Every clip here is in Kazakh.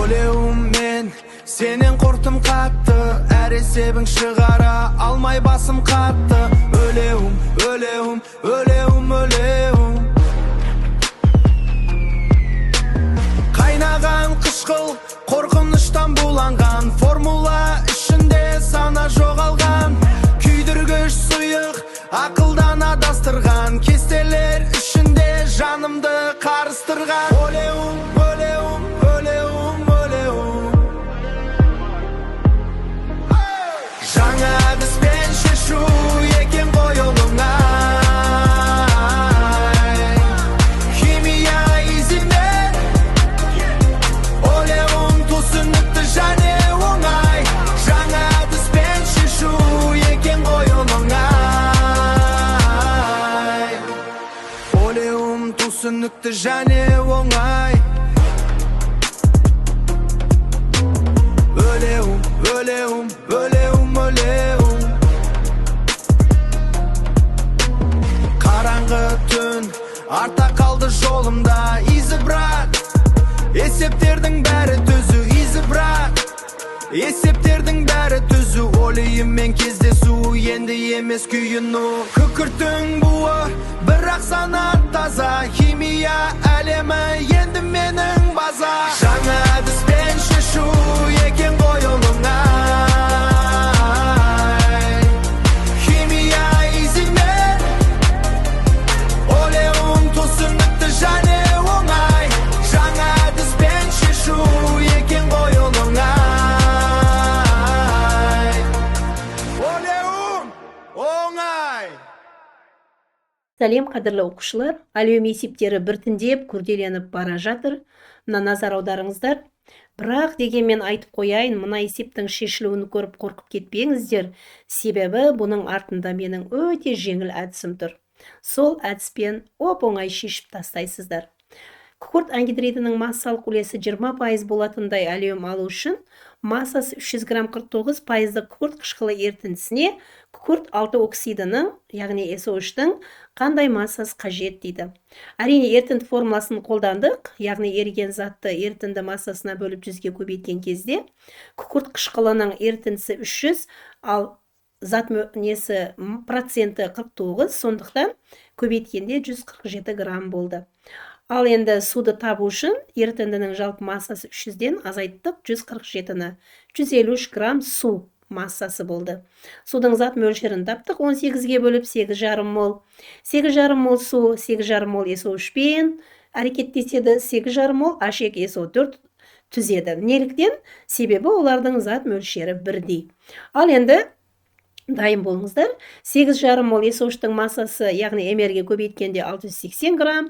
Олеум мен сенен қорқтым қатты, әр есебің шығара алмай басым қатты. Өлеум, өлеум, өлеум, өлеум. Қайнаған қышқыл, қорқыныштан буланған, формула ішінде сана жоғалған. Күйдіргіш сұйық, ақылдан адастырған, кестелер ішінде жанымды қарыстырған. Олеум, олеум, олеум, олеум. Жаңа әдіспен шешу екен ғой оңай. Химия изімен, олеум түсінікті және оңай. Жаңа әдіспен шешу екен ғой оңай. Олеум түсінікті және оңай. Өлеум, өлеум, өлеум, өлеум. Қараңғы түн арта қалды жолымда. Изи, брат, есептердің бәрі түзу. Изи, брат, есептердің бәрі түзу. Олейіммен кездесу енді емес күйіну. Күкірттің буы, бірақ сана таза. Химия әлемі енді менің база. Жаңа әдіспен шешу екен ғой оңай. Химия изімен, олеум түсінікті және оңай. Жаңа әдіспен шешу екен ғой оңай. Олеум оңай. Сәлем, қадірлі оқушылар. Олеум есептері біртіндеп күрделеніп бара жатыр. Мына назар аударыңыздар. Бірақ дегенмен айтып қояйын, мына есептің шешілуін көріп қорқып кетпеңіздер. Себебі бұның артында менің өте жеңіл әдісім тұр. Сол әдіспен оп-оңай шешіп тастайсыздар. Күкірт ангидридінің массалық үлесі 20% болатындай олеум алу үшін массасы 300 грамм 49% күкірт қышқылы ерітіндісіне күкірт алты оксидінің, яғни эс о үштің қандай массасы қажет дейді. Әрине, ерітінді формуласын қолдандық, яғни еріген затты ерітінді массасына бөліп 100-ге көбейткен кезде күкірт қышқылының ерітіндісі 300, ал зат несі, проценті 49, сондықтан көбейткенде 147 грамм болды. Ал енді суды табу үшін ерітіндінің жалпы массасы 300-ден азайттық 147-ні. 153 грамм су массасы болды. Судың зат мөлшерін таптық, 18-ге бөліп сегіз жарым мол. Сегіз жарым мол су, сегіз жарым мол эс о үшпен әрекеттеседі, сегіз жарым мол аш екі эс о төрт түзеді. Неліктен? Себебі олардың зат мөлшері бірдей. Ал енді дайын болыңыздар. Сегіз жарым мол эс о үштің массасы, яғни эм эр-ге көбейткенде 680 грамм,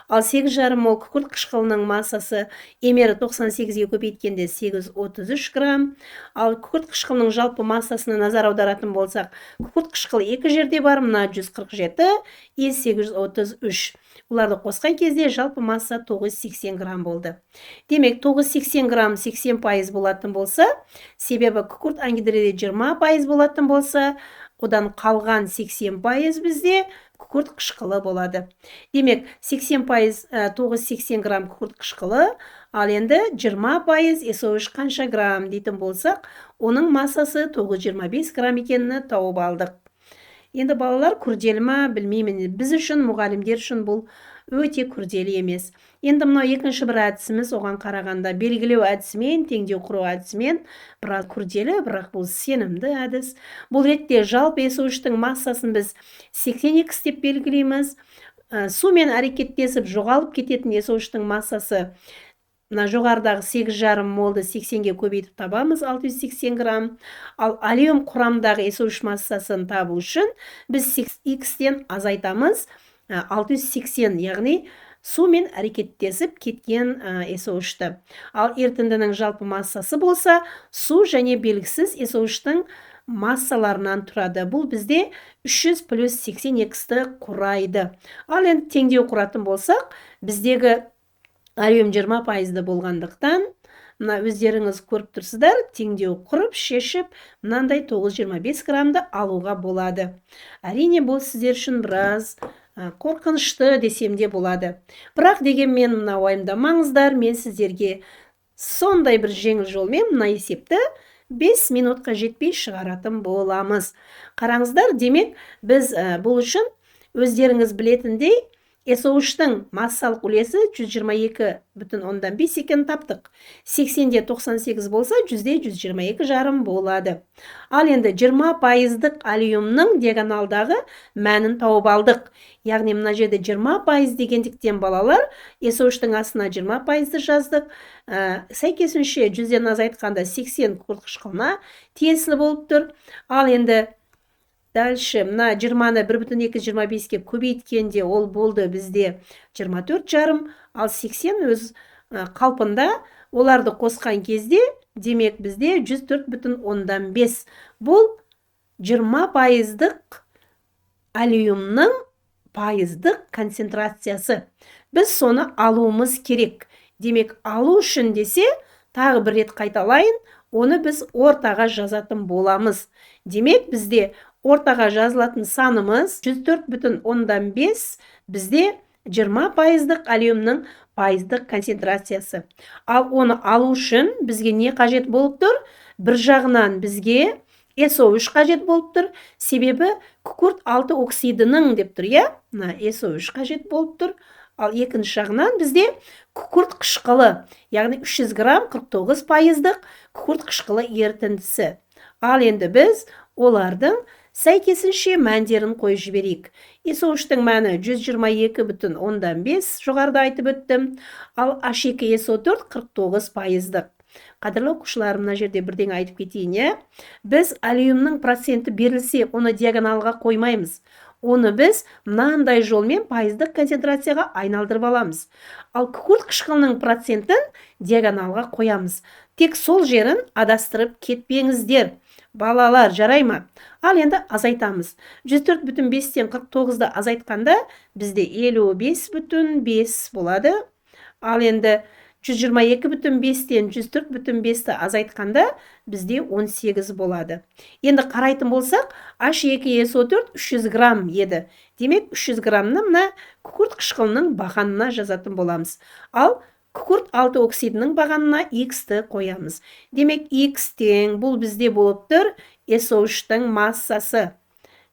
ал сегіз жарым мол күкірт қышқылының массасы эм эр 98-ге көбейткенде 833 грамм. Ал күкірт қышқылының жалпы массасына назар аударатын болсақ, күкірт қышқылы екі жерде бар, мына 147 и 833. Оларды қосқан кезде жалпы масса 980 грамм болды. Демек, 980 грамм 80% болатын болса, себебі күкірт ангидриді 20% болатын болса, одан қалған 80% бізде күкірт қышқылы болады. Демек, 80%, 980 грамм күкірт қышқылы, ал енді 20% эс о үш қанша грамм дейтін болсақ, оның массасы 925 грамм екенін тауып алдық. Енді балалар, күрделі ма білмеймін. Біз үшін, мұғалімдер үшін бұл өте күрделі емес. Енді мынау екінші бір әдісіміз, оған қарағанда белгілеу әдісімен, теңдеу құру әдісімен біраз күрделі, бірақ бұл сенімді әдіс. Бұл ретте жалпы эс о үштің массасын біз сексен икс деп белгілейміз. Сумен әрекеттесіп жоғалып кететін эс о үштің массасы мына жоғарыдағы сегіз жарым молды 80-ге көбейтіп табамыз, 680 грамм. Ал олеум құрамындағы эс о үш массасын табу үшін біз икстен азайтамыз, 680, яғни сумен әрекеттесіп кеткен, эс о үшті. Ал ерітіндінің жалпы массасы болса, су және белгісіз эс о үштің массаларынан тұрады. Бұл бізде 300 плюс сексен иксті құрайды. Ал енді теңдеу құратын болсақ, біздегі олеум 20% болғандықтан, мына өздеріңіз көріп тұрсыздар, теңдеу құрып, шешіп, мынандай 925 граммды алуға болады. Әрине, бұл сіздер үшін біраз қорқынышты десем де болады. Бірақ дегенмен мына уайымдамаңыздар, мен сіздерге Сондай бір жеңіл жолмен мына есепті 5 минутқа жетпей шығаратын боламыз. Қараңыздар, демек біз бұл үшін өздеріңіз білетіндей СО3-тің массалық үлесі 122,5 екенін таптық. 80-де 98 болса, 100-де 122,5 болады. Ал енді 20%-дық алюмның диагоналдағы мәнін тауып алдық. Яғни мына жерде 20% дегендіктен балалар СО3-тің астына 20%-ды жаздық. Сәйкесінше 100-ден азайтқанда 80 күкірт қышқылына тиесілі болып тұр. Ал енді дальше мына 20-ны 1,225-ке көбейткенде ол болды бізде 24,5, ал 80 өз қалпында, оларды қосқан кезде демек бізде 104,5. Бұл 20%-дық алюмның пайыздық концентрациясы. Біз соны алуымыз керек. Демек алу үшін десе, тағы бір рет қайталайын, оны біз ортаға жазатын боламыз. Демек бізде ортаға жазылатын санымыз 104,5 бізде 20%-дық алюмның пайыздық концентрациясы. Ал оны алу үшін бізге не қажет болып тұр? Бір жағынан бізге СО3 қажет болып тұр. Себебі күкірт 6 оксидінің деп тұр, иә? Мына СО3 қажет болып тұр. Ал екінші жағынан бізде күкірт қышқылы, яғни 300 грамм 49%-дық күкірт қышқылы ерітіндісі. Ал енді біз олардың сәйкесінше мәндерін қойып жіберейік. СО3-тің мәні 122,5 жоғарыда айтып өттім. Ал H2SO4 49%-дық. Қадірлі оқушылар, мына жерде бірдеңе айтып кетейін, иә? Біз алюмның проценті берілсе, оны диагоналға қоймаймыз. Оны біз мынандай жолмен пайыздық концентрацияға айналдырып аламыз. Ал күкірт қышқылының процентін диагоналға қоямыз. Тек сол жерін адастырып кетпеңіздер. Балалар, жарай ма? Ал енді азайтамыз. 104,5-тен 49-ды азайтқанда бізде 55,5 болады. Ал енді 122,5-тен 104,5-ті азайтқанда бізде 18 болады. Енді қарайтын болсақ, H2SO4 300 грамм еді. Демек 300 граммны мына күкірт қышқылының бағанына жазатын боламыз. Ал күкірт 6 оксидінің бағанына X-ті қоямыз. Демек X тең бұл бізде болып тұр СО3-тің массасы.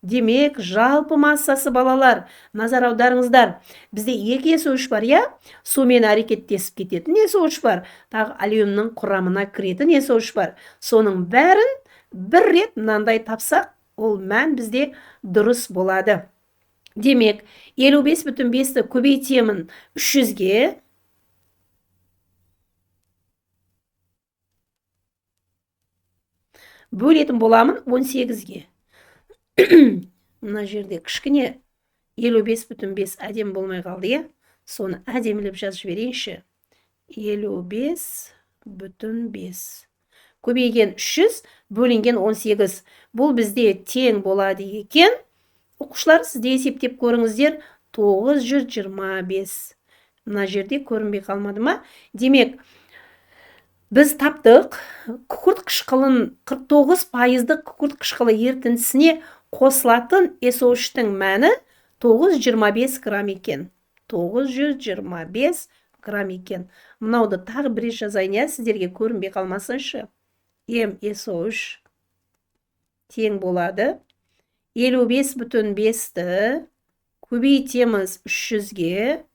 Демек жалпы массасы, балалар, назар аударыңыздар. Бізде 2 СО3 бар, иә? Сумен әрекеттесіп кететін СО3 бар, тағы алюмның құрамына кіретін СО3 бар. Соның бәрін бір рет мынандай тапсақ, ол мән бізде дұрыс болады. Демек 55,5-ті көбейтемін 300-ге. Бөлетін боламын 18-ге. Мына жерде кішкене 55,5 әдемі болмай қалды, иә? Соны әдемілеп жазып жіберейінші. 55,5 көбейген 300 бөлінген 18. Бұл бізде тең болады екен. Оқушылар, сізде есептеп көріңіздер, 925. Мына жерде көрінбей қалмады ма? Демек, біз таптық күкірт қышқылын 49%-дық күкірт қышқылы ерітіндісіне қосылатын СО3-тің мәні 925 грамм екен. 925 грамм екен. Мынауды тағы бір рет жазайын, иә, сіздерге көрінбей қалмасыншы. МСО3 тең болады. 55,5-ті көбейтеміз 300-ге,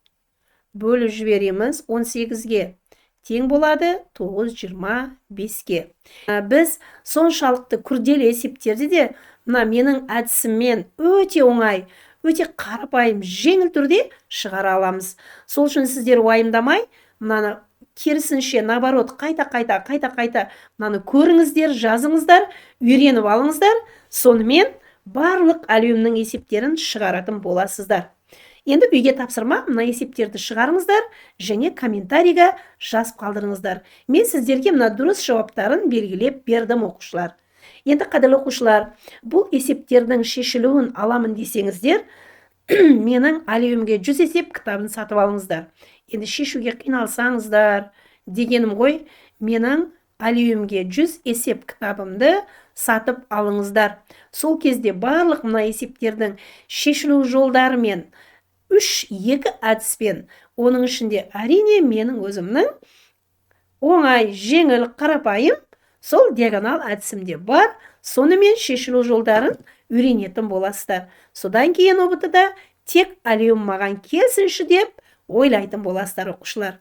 бөліп жібереміз 18-ге. Тең болады 925-ке. Біз соншалықты күрделі есептерді де мына менің әдісіммен өте оңай, өте қарапайым, жеңіл түрде шығара аламыз. Сол үшін сіздер уайымдамай, мынаны керісінше, наоборот, қайта-қайта, қайта-қайта мынаны көріңіздер, жазыңыздар, үйреніп алыңыздар. Сонымен барлық алюмның есептерін шығаратын боласыздар. Енді үйге тапсырма, мына есептерді шығарыңыздар және комментарийға жазып қалдырыңыздар. Мен сіздерге мына дұрыс жауаптарын белгілеп бердім, оқушылар. Енді қадірлі оқушылар, бұл есептердің шешілуін аламын десеңіздер, менің алюмге 100 есеп кітабын сатып алыңыздар. Енді шешуге қиналсаңыздар дегенім ғой, менің алюмге 100 есеп кітабымды сатып алыңыздар. Сол кезде барлық мына есептердің шешілу жолдарымен 3-2 әдіспен, оның ішінде әрине менің өзімнің Оңай, жеңіл, қарапайым сол диагонал әдісімде бар. Сонымен шешілу жолдарын үйренетін боласыздар. Содан кейін ҰБТ-да тек әлеум маған келсінші деп ойлайтын боласыздар, оқушылар.